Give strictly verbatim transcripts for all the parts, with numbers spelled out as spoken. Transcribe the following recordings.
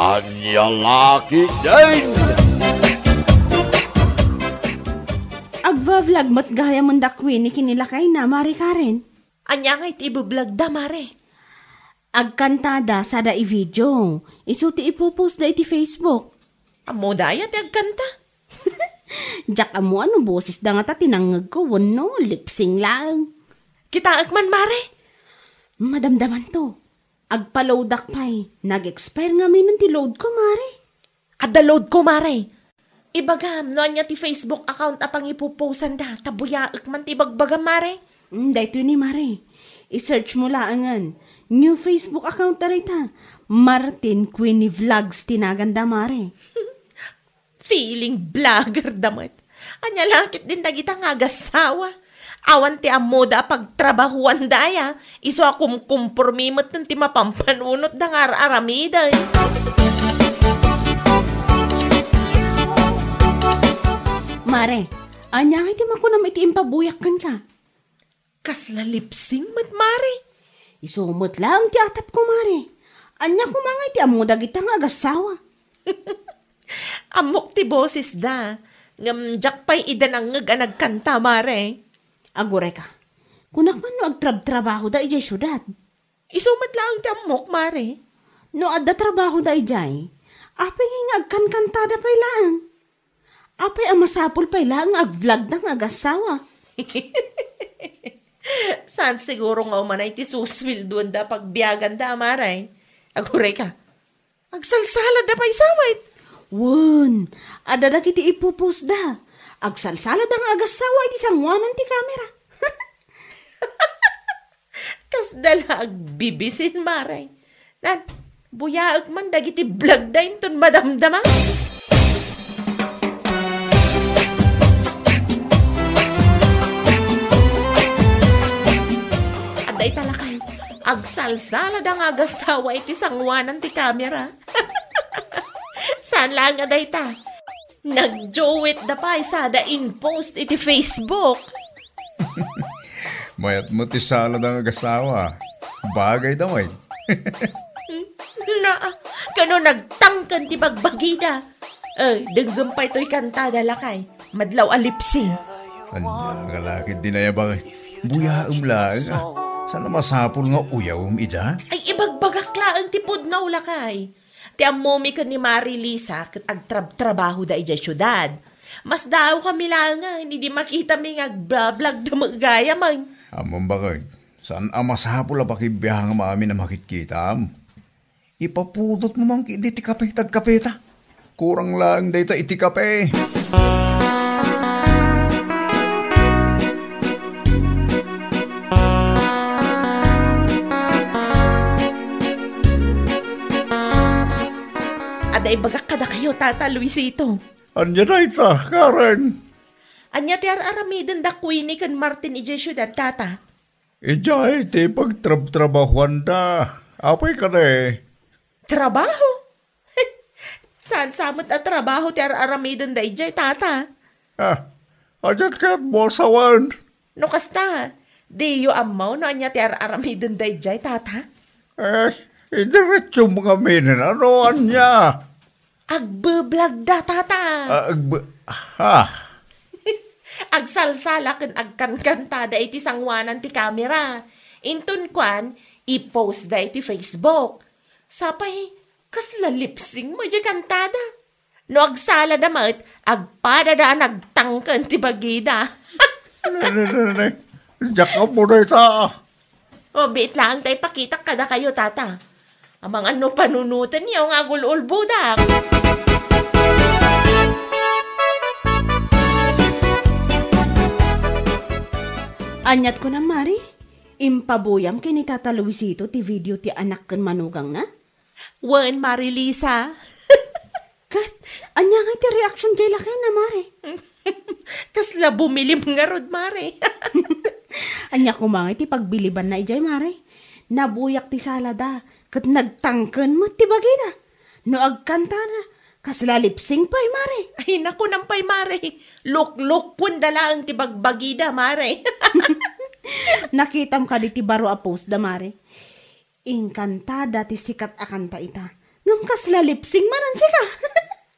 Ania la ketdin? Agbablog met gayam da Queenie ken ni lakayna, Mare Karen. Ania ngay ti ibablogda, Mare? Agkantada sada i-video. Isu ti ipopost da iti Facebook. Ammoda aya ti agkanta? Diak ammo no bosesda ngata ti nangngegko wenno lip-sync laeng. Kitaek man, Mare. Madamdamanto. Agpa-loadak pay. Nag-expire ngamin ti loadko, Mare. Adda loadko, Mare. Ibagam no ania ti Facebook account a pangipopostanda, ta buyaek man ti ibagbagam, Mare. Mm, daytoy ni Mare. I-search mo laengen. New Facebook account da dayta. Martin Queenie Vlogs ti naganda, Mare. Feeling vlogger da met. Ania la ketdin dagita nga agassawa? Awan ti ammoda a pagtrabahuanda aya, isu a kumkumpormi met ti mapampanunotda nga ar-aramiden. Mare, ania ngay ti makunam iti impabuyak kenka? Kasla lip-sync met, Mare. Isu met laeng ti atapko, Mare. Ania koma ngay ti ammo dagita nga agassawa? Ammok ti bosesda, ngem diak pay ida nangngeg a nagkanta, Mare. Agurayka. Kunak man no agtrabtrabahoda idiay siudad. Isu met laeng ti ammok, Mare. No adda trabahoda idiay, apay ngay nga agkankantada pay laeng? Apay a masapul pay laeng nga agvlogda nga agassawa? Saan siguro nga umanay ti susweldoanda a pagbiaganda, Mare? Agurayka. Agsalsalada pay sa met. Wen, adda dagiti ipupostda. Agsalsalada nga agassawa iti sangoanan ti kamera. Kasda la agbibisin, Mare. Nan, buyaek man dagiti vlogda inton madamdama. Adda ita lakay, agsalsalada nga agassawa iti sangoanan ti kamera. Saan laeng a dayta? Nagduetda pay sada in-post iti Facebook. Mayat met ti salada nga agassawa. Bagayda met. Naa, kano nagtangken ti bagbagida. Eh, denggem pay toy kantada lakay. Madlaw a lip-sync. Ania nga lakay dinaya bakit? Buyaem laeng, ah. Saan a masapul nga uyawem ida? Ay, ibagbagak laeng ti pudno lakay. Ti ammomi ken ni Mare Lisa ket agtrabtrabahoda idiay siudad. Masdaawkami laengen idi makitami nga agbablogda met gayamen. Ammom bakit? Saan a masapul a pakibiangam amin a makitkitam? Ipapudotmo man ketdi ti kape ta agkapeta. Kurang laeng dayta iti kape. Adda ibagak kadakayo, Tata Luisito. Ania dayta, Karen? Ania ti ar-aramiden da Queenie ken Martin idiay siudad, Tata? Idiay ti pagtrabtrabahuanda. Apay kadi? Trabaho? Saan sa met a trabaho ti ar-aramiden da idiay, Tata? Ah, adiak kayatmo a sawen? No kasta, diyo ammo no ania ti ar-aramiden da idiay, Tata? Eh, idiretsum ngamin, ano ania? Agbablogda, Tata. Ah, agba-, ha? Agsalsala ken agkankantada iti sangoanan ti kamera. Inton kuan, i-postda iti Facebook. Sapay, kasla lip-sync met diay kantada. No agsalada met, agpadada a nagtangken ti bagida. Ne, ne, ne, ne. Diak ammo dayta. O, biit laeng ta ipakitak kadakayo, Tata. Amangan no panunotenyo nga agul-ulbodak. Aniat kunam, Mare? Impabuyam ken ni Tata Luisito ti video ti anak ken manugangna? Wen, Mare Lisa. Ket, ania ngay ti reaction diay lakayna, Mare? Kasla bumilim ngarud, Mare. Ania koma ngay ti pagbilibanna idiay, Mare? Nabuyak ti salada, ket nagtangken met ti bagida. No agkantada, kasla lip-sync pay, Mare. Ay, nakunam pay, Mare. Luklukpon da laeng ti bagbagida, Mare. Nakitam kadi ti baro a post da, Mare? Inkantada ti sikat a kanta ita. Ngem kasla lip sync manen sika?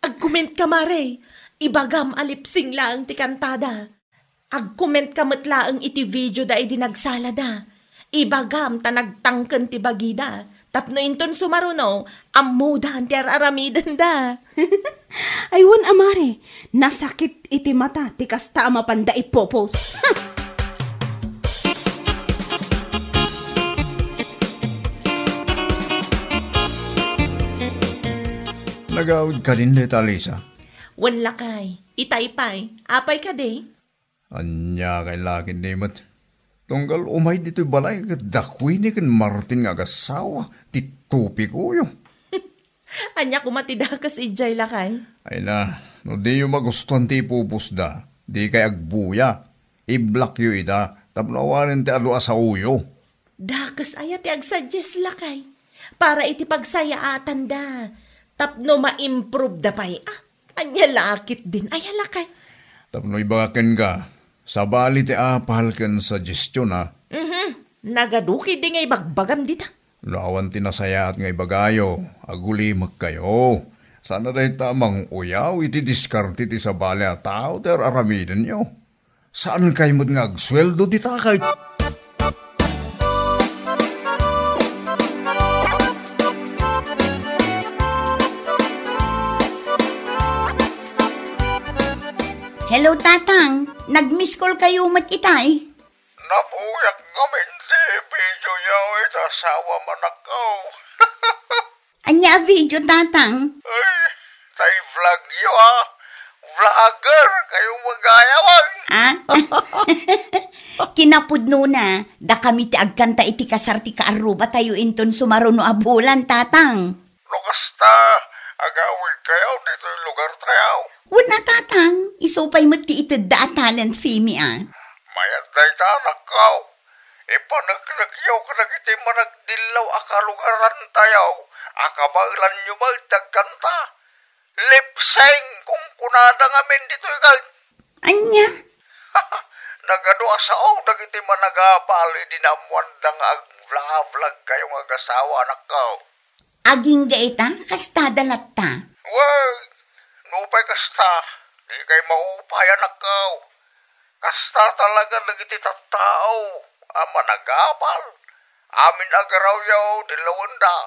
Agkomentka, mare. Ibagam a lip sync laeng ti kantada. Agkomentka met laeng iti videoda idi nagsalada. Ibagam ta nagtangken ti bagida. Tapno inton sumaruno, ammodan ti ar-aramidenda. Ay, wen a, mare, nasakit iti mata ti kasta a mapanda ipupos. Nagawid kadin dayta, Lisa? Wen, lakay. Itay pay. Apay kadi? Ania kay lakay ni met? Tunggal umay ditoy balay ket dakuni ken Martin nga agasawa ti tupikuyo. Ania koma ti dakes idiay, lakay? Ay na, no diyo magustuan ti ipupusda, dikay agbuya. Iblakyo ida, tapno awanen ti adu a saoyo. Dakes aya ti agsuggest, lakay? Para iti pagsayaatanda, tapno ma-improve da pay, a? Ania la ketdin aya, lakay? Tapno ibagak kenka, sabali ti apal ken suggestion, a? Mhm. Nagadu ketdi nga ibagbagam dita. No awan ti nasayaat nga ibagayo, agulimekkayo. Saan a dayta a mang-uyaw iti diskarte ti sabali a tao ti ar-aramidenyo. Saankay met nga agsueldo dita ket? Hello, Tatang. Nag-miss call kayo met itay? Napuyak ngamin ti video yaw iti asawa manakaw. Ania a video, Tatang? Ay, tay vlog yo, a. Vlogger kayo magayawan. A? Kinapudnona, dakami ti agkanta iti kasar ti kaarrubatayo inton sumaruno a bulan, Tatang. No kasta, agawid kayo ditoy lugar tayo. Wen a, Tatang, isu pay met ti itedda a talent fee mi, a. Mayat dayta, anakko. Ipaneknekyo kadagiti managdillaw a kalugarantayo a kabaelanyo met ti agkanta. Lip sync, kunkunada ngamin ditoy ket. Ania? Nagadu a sao dagiti managapal idi naammoanda nga agvlog-vlog kayo nga agasawa, anakko. Agingga ita, kastada latta. Wen, nupay kasta, dikay maupay, anakko. Kasta talaga dagiti tattao a managapal. Amin a garawyo, dillawenda.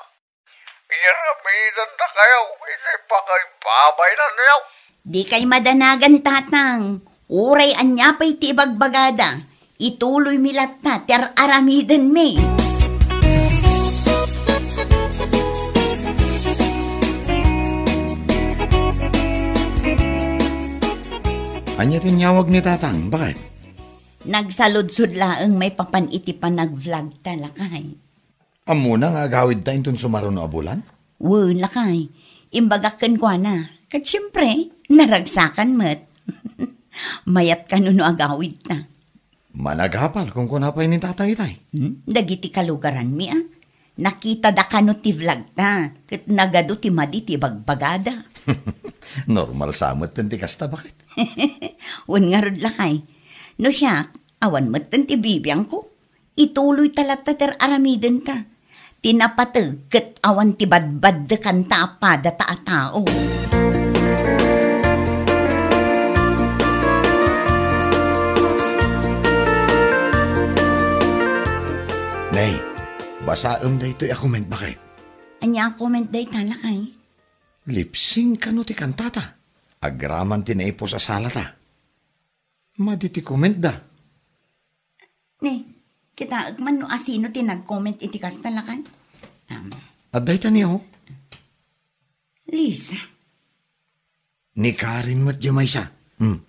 Iyaramidendakayo iti pakaibabainanyo. Dikay madanagan, Tatang. Uray ania pay ti ibagbagada, ituloymi latta ti ar-aramidenmi. Ania ti inyawag ni Tatang, baket? Nagsaludsod laeng maipapan iti panagvlog ta, lakay. Ammona nga agawidta inton sumaruno a bulan? Wen, lakay. Imbagak kenkuana. Ket siempre, naragsakan met. Mayat kano no agawidta. Managapal, kunkuna pay ni Tatang itay. Hmm? Dagiti kalugaranmi, a. Nakitada kano ti vlog ta, ket nagadu ti madi ti bagbagada. Normal sa metten ti kasta, baket? Wen ngarud, lakay. No siak, awan metten ti bibiangko. Ituloy ta latta ti ar-aramidenta. Ti napateg ket awan ti badbaddekanta a padata a tao. Nay, basaem daytoy a comment, baket. Ania a comment dayta, lakay? Lip sync kano ti kantata? Agraman ti naipus a salata. Madi ti comment da. Ni, kitaek man no asino ti nag-comment iti kasta, lakay? Am. Adda ita ni, oh. Lisa? Ni Karen met diay maysa. Hmm.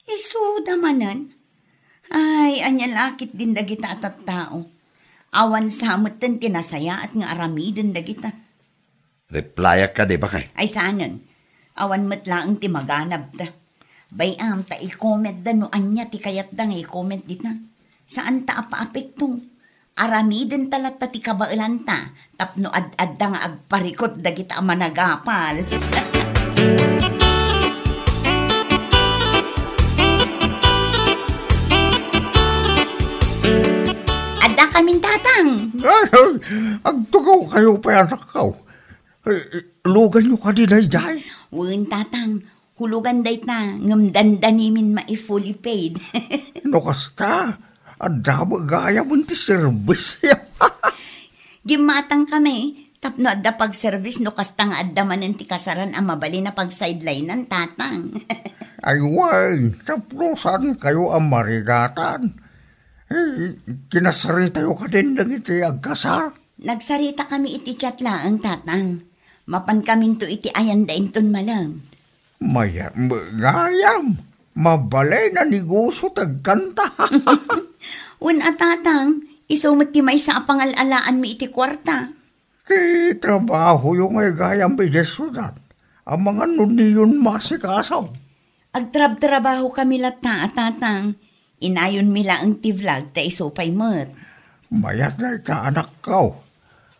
Isuda manen? Ay, ania la ketdin dagita a tattao. Awan sa metten ti nasayaat nga aramiden dagita. Replyak kadi, baket? Ay, saanen. Awan met laeng ti maganabta. Bay-am ta i-commentda no ania ti kayatda nga i-comment dita. Saanta a paapektong. Aramidenta latta ti kabaelanta tapno ad-adda nga agparikut dagita a managapal. Adda kamin, Tatang. Ay, agtugaw kayo pay, anakko. Eh, eh, luganyo kadi daydiay? Wen, Tatang. Hulugan dayta, ngem dandanimin mai-fully paid. No kasta, adda met gayam ti serbisyo. Gimmatang kami, tapno adda pagservice no kasta nga adda manen ti kasaran a mabalin a pagsideline-an, Tatang. Ay, wen, tapno saankayo a marigatan. Eh, kinasaritayo kadin dagiti agkasar? Nagsarita kami iti chat laeng, Tatang. Mapan kaminto iti ayanda inton malem. Mayat met gayam, mabalin a negosio ti agkanta. Wen a, Tatang, isu met ti maysa a pangal-alaanmi iti kuarta. Ti trabahoyo nga gayam idiay siudad, amangan no diyon maasikaso. Agtrabtrabaho kami latta a, Tatang. Inayonmi laeng ti vlog ta isu pay met. Mayat dayta, anakko.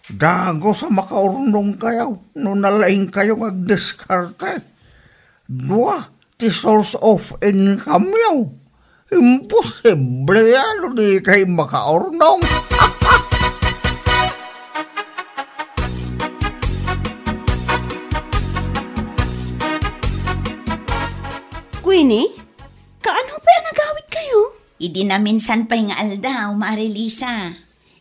Dagus a makaurnongkayo no nalaingkayo nga agdiskarte. Dua ti source of income-yo. Imposible a no dikay makaurnong. Queenie, kaano pay a nagawidkayo? Idi naminsan pay nga aldaw, Mari Lisa.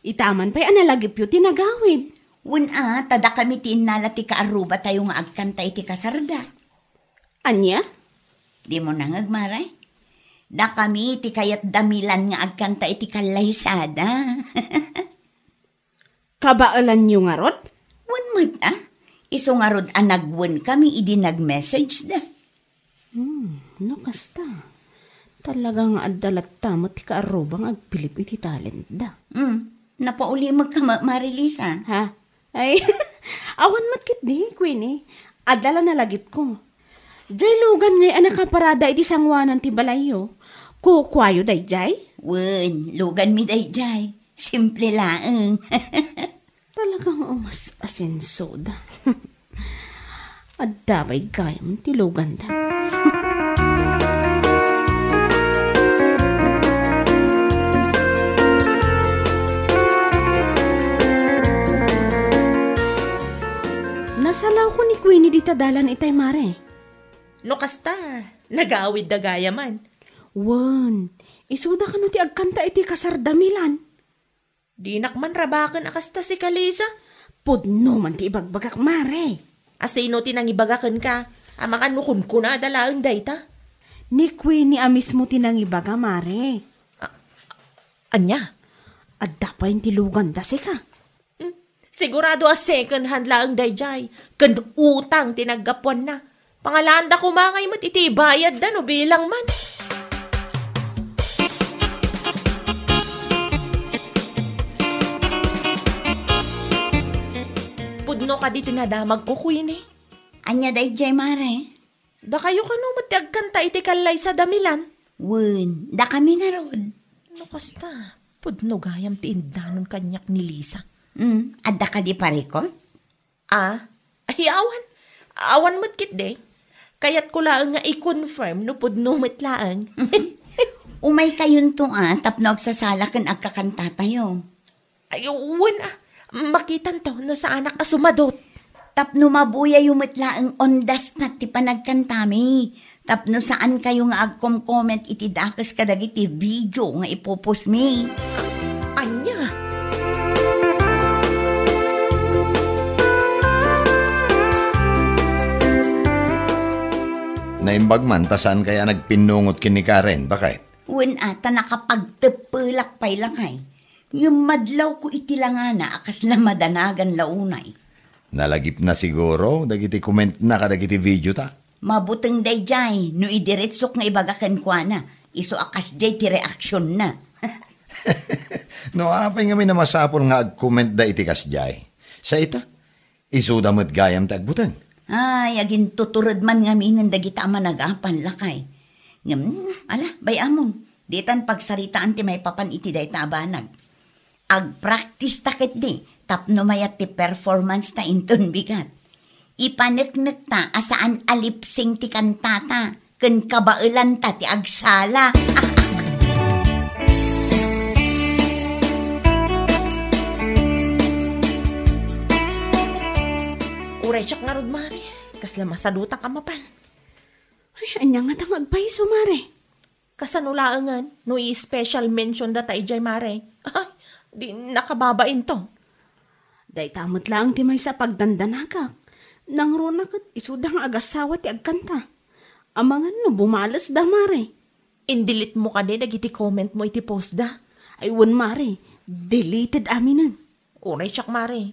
Itaman pay a nalagipyo ti nagawid. Wen a, ta dakami ti innala ti kaarrubatayo nga agkanta iti kasarda. Ania? Dimo nangeg, Mare? Dakami ti kayat da Milan nga agkanta iti kallaysada. Kabaelanyo ngarud? Wen met a. Isu ngarud a nagwenkami idi nag-message da. Hmm, no kasta, talaga nga adda latta met ti kaarruba nga agbilib iti talentda. Hmm, napaulimekka met, Mari Lisa. Ha? Ay, awan met ketdi, Queenie. Adda la nalagipko. Diay lugan ngay a nakaparada iti sangoanan ti balayyo. Kukuayo daydiay? Wen, luganmi daydiay. Simple laeng. Talaga nga umas-asensoda. Adda pay gayam ti luganda. Nasalawko ni Queenie dita dalan itay, Mare. No kasta, nagawidda gayaman. Wen, isuda kano ti agkanta iti kasarda Milan. Dinak man rabaken a kasta, sika, Lisa. Pudno man ti ibagbagak, Mare. A sino ti nangibaga kenka? Amangan no kunkunada laeng dayta. Ni Queenie a mismo ti nangibaga, Mare. A-, ania? Adda pay ti luganda, sika. Hmm, sigurado a second hand laeng daydiay, ken utang ti naggapuanna. Pangalaanda koma ngay met iti ibayadda no bilang man. Pudno kadi ti nadamagko, Queenie? Ania daydiay, Mare? Dakayo kano met ti agkanta iti kallaysada Milan? Wen, dakami ngarud. No kasta, pudno gayam ti indanon kaniak ni Lisa. Hmm, adda kadi parikot? Ah? Ay, awan. Awan met ketdi. Kayatko laeng nga i-confirm no pudno met laeng. Umaykayonto a tapno agsasala ken agkakantatayo. Ay, wen a. Makitanto no saanak a sumadot. Tapno mabuyayo met laeng on the spot ti panagkantami. Tapno saankayo nga agkom-comment iti dakes kadagiti video nga ipopostmi. Ania? Naimbag man ta saankay a nagpinnungot ken ni Karen, baket? Wen a, ta nakapagteppelak pay lakay. Ngem madlawko iti langana a kasla madanagan la unay. Nalagipna siguro dagiti commentna kadagiti videota. Mabuteng daydiay no idiretsok nga ibaga kenkuana, isu a kasdiay ti reaksionna. No apay ngamin a masapul nga agcommentda iti kasdiay? Sa ita, isuda met gayam ti agbuteng. Ay, agintutured man ngaminen dagita a managapan, lakay. Ngem, ala, bay-amon, ditan pagsaritaan ti maipapan iti dayta a banag. Agpractice ta ketdi tapno mayat ti performance ta inton bigat. Ipaneknekta a saan a lip-sync ti kantata ken kabaelanta ti agsala. Uray siak ngarud, Mare. Kasla masadutak a mapan. Ay, ania ngata nga agpayso, Mare? Kasano laengen no i-special mention data idiay, Mare? Ay, di nakababain to. Dayta met laeng ti maysa a pagdandanagak. Nangruna ket isuda nga agasawa ti agkanta. Amangan no bumalesda, Mare. Indelete mo kadi dagiti comment mo iti postda? Ay, wen, Mare. Deleted aminen. Uray siak, Mare.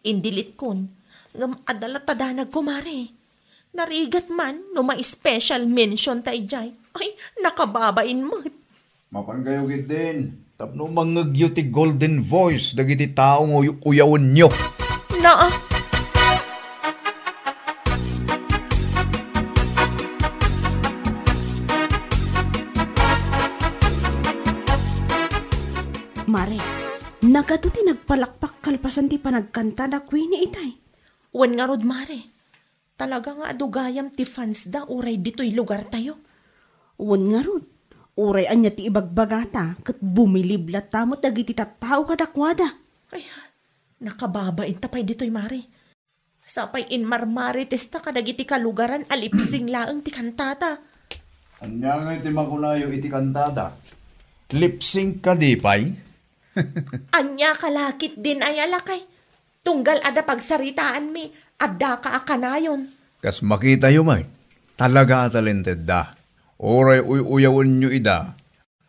Indeletekon. Ngem adda latta danagko, Mare. Narigat man no ma-special mention ta idiay. Ay, nakababain met. Mapankayo ketdin tapno mangngegyo ti golden voice dagiti tao nga uy-uyawenyo. Naa. Mare, nagato ti nagpalakpak kalpasan ti panagkanta da Queenie itay. Wen ngarud, Mare. Talaga nga adu gayam ti fans da uray ditoy lugartayo. Wen ngarud, uray ania ti ibagbagata ket bumilib latta met dagiti tattao kadakuada. Ay, nakababain ta pay ditoy, Mare. Sapay inmarmaritesta kadagiti kalugaran a lip-sync laeng ti kantata. Ania ngay ti makunayo iti kantata? Lip-sync kadi pay? Ania ka lakit din ay alakay? Tunggal adda pagsaritaanmi, addaka a kanayon. Kas makitayo met, talaga a talentedda. Uray uy-uyawenyo ida,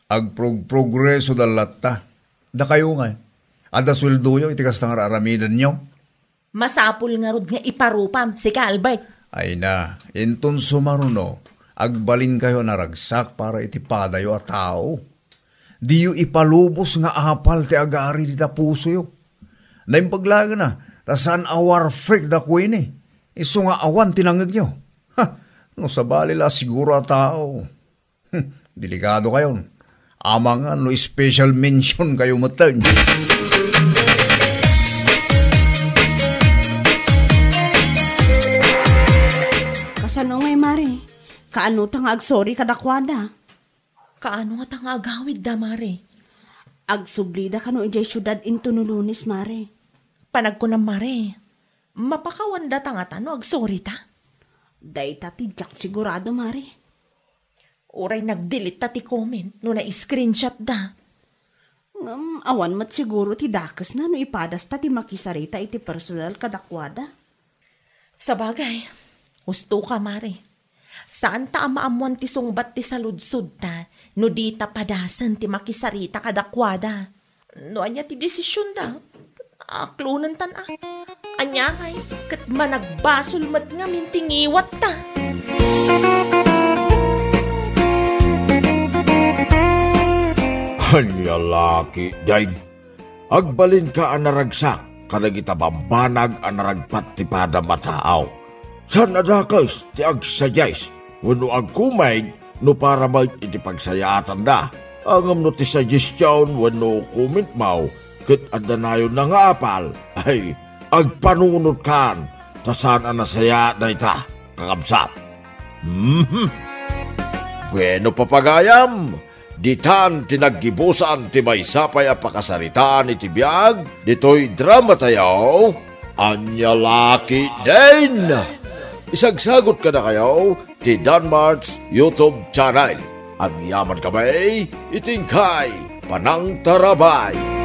agprog-progresoda latta. Dakayo ngay, adda sueldoyo iti kasta nga ar-aramidenyo? Masapul ngarud nga iparupam, sika, Albert. Ay na, inton sumaruno, agbalinkayo a naragsak para iti padayo a tao. Diyo ipalubos nga apal ti agari dita pusoyo. Naimbag laeng a, ta saan a war freak da Queenie. Isu nga awan ti nangngegyo. Ha, no sabali la siguro a tao. Hmm, delikadokayon. Amangan no special mention kayo metten. Kasano ngay, Mare? Kaano ta nga agsorry kadakuada? Kaano ngata nga agawidda, Mare? Agsublida kano idiay siudad intono Lunes, Mare. Panagkunam, Mare, mapakawandata ngata no agsorry ta? Dayta ti diak sigurado, Mare. Uray nag-delete ta ti comment no na-screenshot da. Ngem awan met siguro ti dakesna no ipadasta ti makisarita iti personal kadakuada. Sabagay, husto ka, Mare. Saan ta a maammuan ti sungbat ti saludsodta no dita padasen ti makisarita kadakuada. No ania ti desisionda, aklonentan a. Ania ngay, ket managbasol met ngamin ti ngiwatta. Ania la ketdin? Agbalinka a naragsak kadagita bambanag a naragpat ti padam a taaw. Saan a dakes ti agsayaysa wenno agkumaig no para met iti pagsayaatanda. Ngem no ti suggestion wenno comment mo ket adda nayonna nga apal, ay, agpanunotkan, ta saan a nasayaat dayta, kakabsat. Mhm. Bueno, papagayam, ditan ti naggibusan ti maysa pay a pakasaritaan iti biag ditoy dramatayo, Ania la ketdin. Isagsagut kadakayo ti Danmart's YouTube channel. Agyaman kami iti inkay panangtarabay.